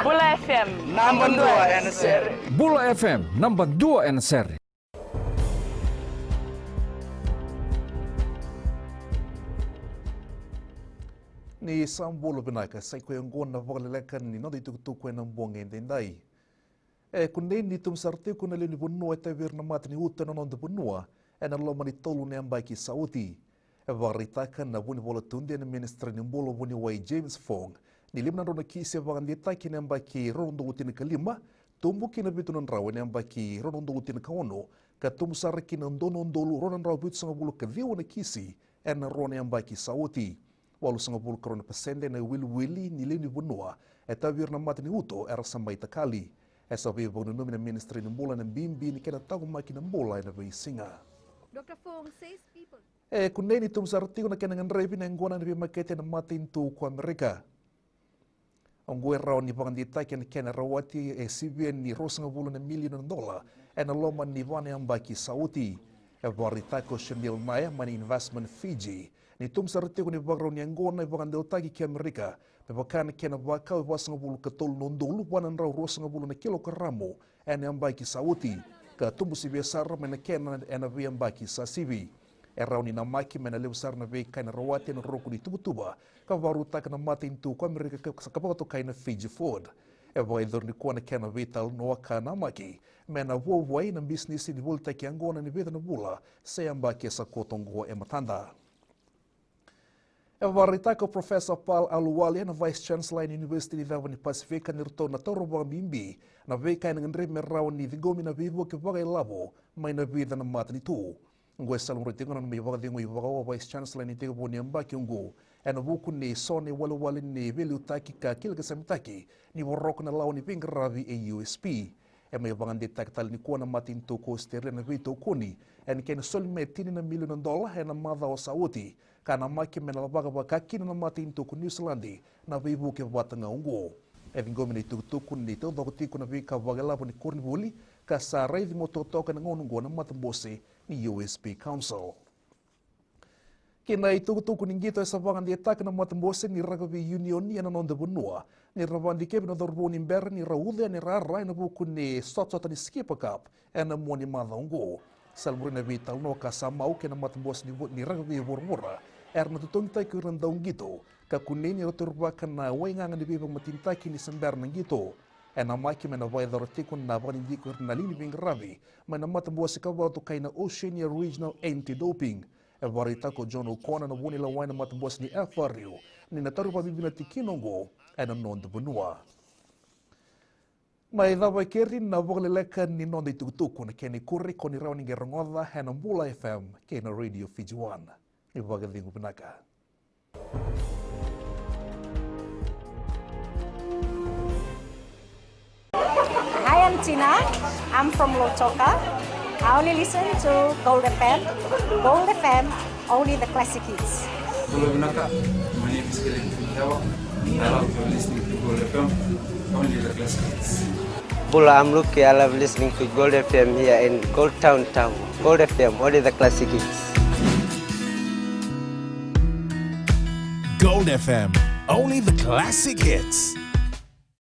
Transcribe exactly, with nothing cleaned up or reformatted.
Bula F M, namba dua ena sere. Bula F M, namba dua ena sere. Ni sa bula vinaka, sa i koya oqo na vakaleleka ni noda itukutuku ena bogi edaidai. E kunei ni tubu sara tiko na lewe ni vanua e tauvi ira na mata ni uto ena noda vanua ena loma ni tolu na yabaki sa oti. E vakaraitaka na vunivola tudei ena Ministry ni Bula Vuniwai, James Fong, ni lima na drau na kisi e vakadeitaki ena yabaki rua na udolu tinikalima, tubu ki na vitu na drau ena yabaki rua na udolu tinikaono, ka tubu sara ki na dua na udolu rua na drau vitusagavulu ka ciwa na kisi ena rua na yabaki sa oti. Walusagavulu ka rua na pasede na iwiliwili ni lewe ni vanua e tauvi ira na mata ni uto era sa mai takali. E sa veivakananumi na Ministry ni Bula na bibi ni kena taqomaki na bula ena veisiga. Doctor Fong says people E kunei ni tubu sara tiko na kena gadrevi na yaqona ni veimakete ena matanitu ko Amerika. Oqo e rawa ni vakadeitaki ena kena rawati e sivia ni ruasagavulu na milioni na dola ena loma ni va na yabaki sa oti. E vakaraitaka o Shanil Nair mai na Investment Fiji ni tubu sara tiko na ivakarau ni yaqona e vakadeitaki ki Amerika me vaka na kena vakau e vasagavulu ka tolu na udolu va na drau ruasagavulu na kilokaramu ena yabaki sa oti, ka tubu sivia sara mai na kena ena veiyabaki sa sivi. E rawa ni namaki me na levu sara na veika ena rawati ena ruku ni tuvatuva ka vakarautaka na matanitu ko Amerika ka, ka vakatokai na Fiji Ford. E vakayacori nikua na kena veitalanoa ka namaki me na vuavuai na bisinisi ni volitaki yaqona ni vica na vula se yabaki e sa koto oqo e matada. E vakaraitaka o Professor Paul Ahluwalia na Vice Chancellor ena University ni Ceva ni Pasifika ni ratou na taura vakabibi na veika ena gadrevi me rawa ni ciqomi na veivuke vakailavo mai na vica na matanitu. Oqo e salamurai tiko na nona mai vakacegui vakaoa Vice Chancellor ena itekivu ni yabaki oqo ena vuku ni so na iwalewale ni veiliutaki ka kilakasamitaki ni voroko na lawa ni veiqaravi e U S P. E mai vakadeitaka tale nikua na matanitu ko Australia na veitokoni ena kena soli mai e tini na milioni na dola ena macawa sa oti, ka namaki me na lavaka vaka kina na matanitu ko Niusiladi na veivuke vata ga oqo. E ciqomi na itukutuku ni taucoko tiko na veika vakailavo ni koronivuli ka sa raici mo totoka ena gauna oqo na matabose ni U S P Council. Kei na itukutuku ni qito e sa vakadeitaka na matabose ni rakavi unioni ena noda vanua ni ra vakadikevi na cauravou ni bera ni ra uca yani rara ena vuku ni sotasota ni Skipper Cup ena mua ni macawa oqo. Salamurai na veitalanoa ka sa mau kei na matabose ni vo-, ni rakavi e vuravura era na totogitaki ira na dauqito ka kunei ni ra taurivaka na waigaga ni veivakamatenitaki ni se bera na qito. E namaki me na vakayacora tiko na vakadidike ira na liga ni veiqaravi mai na matabose ka vakatokai na Oceania Regional Anti-Doping. E vakaraitaka o John O'Connor na vunilawa ena matabose ni F R U ni na tauri vakabibi na tikina oqo ena noda vanua. Na icava e keri na vakaleleka ni noda itukutuku, na kena ikuri ko ni rawa ni qai rogoca ena Bula F M kei na Radio Fiji One. Ni vakacegu vinaka. Hi, I'm Tina. I'm from Lautoka. I only listen to Gold F M. Gold F M, only the classic hits. Bula vinaka. My name is Kevin Fikawa. I love listening to Gold F M. Only the classic hits. Bula, I'm Luke. I love listening to Gold F M here in Gold Town, Tahu. Gold F M, only the classic hits. Gold F M, only the classic hits.